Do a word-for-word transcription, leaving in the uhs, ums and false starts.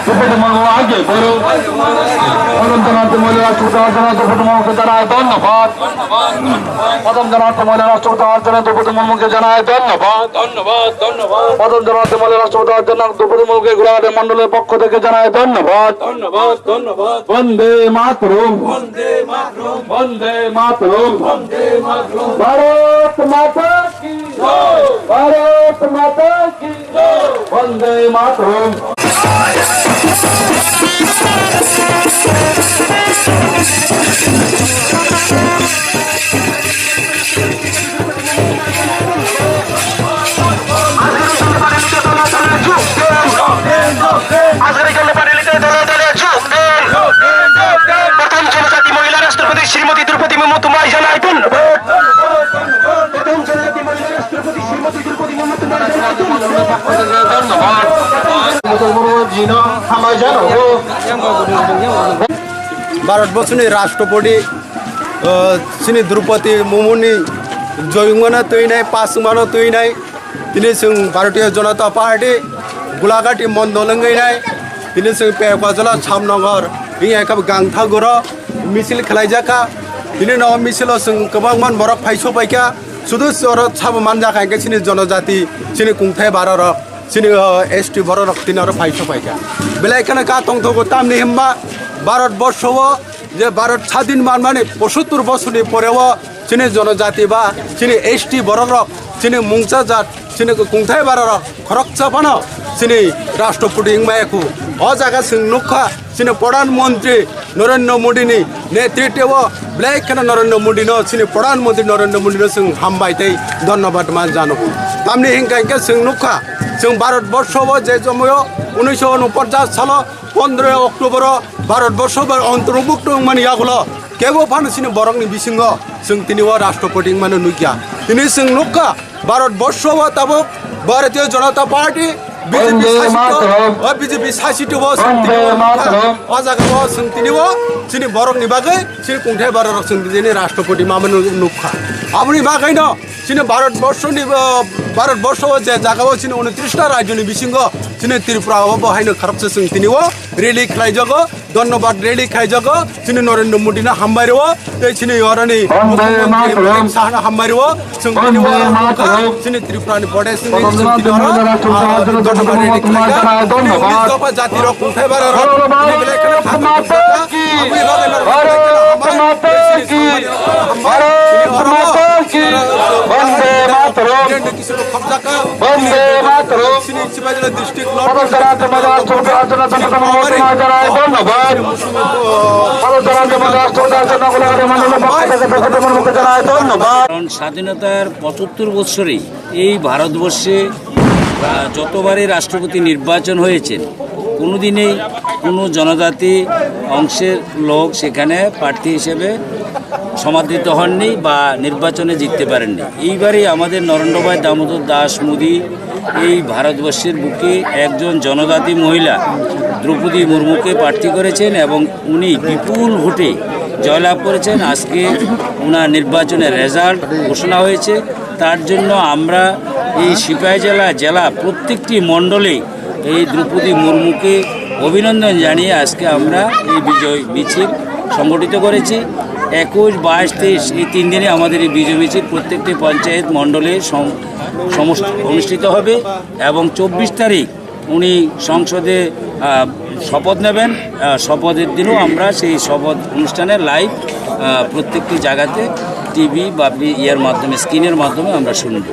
Dopotwmung age boro. Padam janate Mohila Rashtrapati Arjana Dopotwmung ke janai dhonnobad. Padam janate Mohila Rashtrapati Arjana Dopotwmung ke janai dhonnobad. Dhonnobad, dhonnobad. Padam janate Mohila Rashtrapati Arjana Dopotwmung ke Golaghat Mondol er pokkho theke janai dhonnobad. Dhonnobad, dhonnobad. Vande Mataram. Vande Mataram. Vande Mataram. Vande Mataram. Bharat Mata ki jai. Bharat Mata ki jai. Vande Mataram. আজকের এই জনতা পার্টিতে দলে দলে যোগ দিন। প্রথম জনজাতি মহিলা রাষ্ট্রপতি শ্রীমতী দ্রৌপদী মুর্মু, তোমায় জানাই ধন্যবাদ। প্রথম জনজাতি মহিলা রাষ্ট্রপতি শ্রীমতী দ্রৌপদী মুর্মু, তোমায় জানাই ধন্যবাদ। ধন্যবাদ। হামাই জানাবো। ভারতবর্ষনি রাষ্ট্রপতি, আহ, শ্রী দ্রৌপদী মুর্মুনি জয়ুংমানো তুইনাই, পাসুমানো তুইনাই, Tini chwng Bharatiya Janata Party Gulaghati mondol wngwi nai. Tini chwng Pekbajala Samnagar wngya kha Gangthaguro misil khlaijakha. Tini no misilo chwng kwbangma borok phaiso paikha. Sudu oro sabo manjakha hinkhe chini jonojati, chini kungthai barorok, chini, o, S T bororok tini oro phaiso paikha. Belai kheno kha tongthogo tamni himba Bharat borsho o je Bharat sadin manmani pochattor bosorni poreo chini jonojati ba chini S T borokrok, chini mungsa jat, chini kungthai bararok khoroksa phano chini rashtrapati wngmaya khu. O jaga chwng nukha chini Pradhan Mantri Narendra Modi ni netritwo belai kheno Narendra Modi no, chini Pradhan Mantri Narendra Modi no chwng hambai tei dhonnobad man jano. Tamni hinkha hinkhe chwng nukha, chwng Bharat borsho o je jomoyo unnish unponchas salo pondro October o Bharat borsho bai ontorbhukto wngmani yagulo kebo phano chini borokni bisingo chwng tini o rashtrapati wngmano nukya. Tini chwng nukha Bharat borsho o tabuk Bharatiya Janata Party, B J P Vande sasito, Mataram. O B J P sasito o chwng tini o Vande nukha. Mataram. O jaga o chwng tini o chini borokni bagwi chini kungthai bararok chwng tini rashtrapati mamano nukha. Aboni bagwino chini Bharat borshoni, o, Bharat borsho o je jaga o chini unitris ta rajyoni bisingo chini Tripura o bo haino khoroksa chwng tini o rally khlaijago, dhonnobad rally khlaijago, chini Narendra Modi no hambai rwo, tei chini oroni Vande Mataram. Sahano hambai rwo, chwng tini Vande oro Mataram. Chini Tripura ni Pradesh ni Vande chwng tini oro, Mataram. Ah, dhonnobad rally khlaijak. Dhonnobad. Chini dopha jati rok kungthai bara rok. Bharat Mata ki. Bharat Mata ki. Bharat Mata ki. Vande Mataram. Vande Mataram. Padam janate Mohila Rashtrapati Arjana Dopotwmung ke janai dhonnobad. Padam janate Mohila Rashtrapati Arjana Dopotwmung ke janai dhonnobad. কারণ স্বাধীনতার পঁচাত্তর বৎসরে এই ভারতবর্ষে, আহ, যতবারই রাষ্ট্রপতি নির্বাচন হয়েছে, কোনোদিনই কোনো জনজাতি অংশের লোক সেখানে প্রার্থী হিসেবে সমাদৃত হননি বা নির্বাচনে জিততে পারেননি। এইবারই আমাদের নরেন্দ্র ভাই দামোদর দাস মোদী এই ভারতবর্ষের বুকে একজন জনজাতি মহিলা দ্রৌপদী মুর্মুকে প্রার্থী করেছেন এবং উনি বিপুল ভোটে জয়লাভ করেছেন। আজকে ওনার নির্বাচনের রেজাল্ট ঘোষণা হয়েছে। তার জন্য আমরা এই সিপাহীজলা জেলা প্রত্যেকটি মণ্ডলে এই দ্রৌপদী মুর্মুকে অভিনন্দন জানিয়ে আজকে আমরা এই বিজয় মিছিল সংগঠিত করেছি। একুশ, বাইশ, তেইশ এই তিন দিনে আমাদের এই বিজয় মিছিল প্রত্যেকটি পঞ্চায়েত মণ্ডলে সম-, সমস-, অনুষ্ঠিত হবে এবং চব্বিশ তারিখ উনি সংসদে, আহ, শপথ নেবেন। আহ, শপথের দিনও আমরা সেই শপথ অনুষ্ঠানে লাইভ, আহ, প্রত্যেকটি জায়গাতে টিভি বা আপনি ইয়ার মাধ্যমে, স্ক্রিনের মাধ্যমে আমরা শুনব।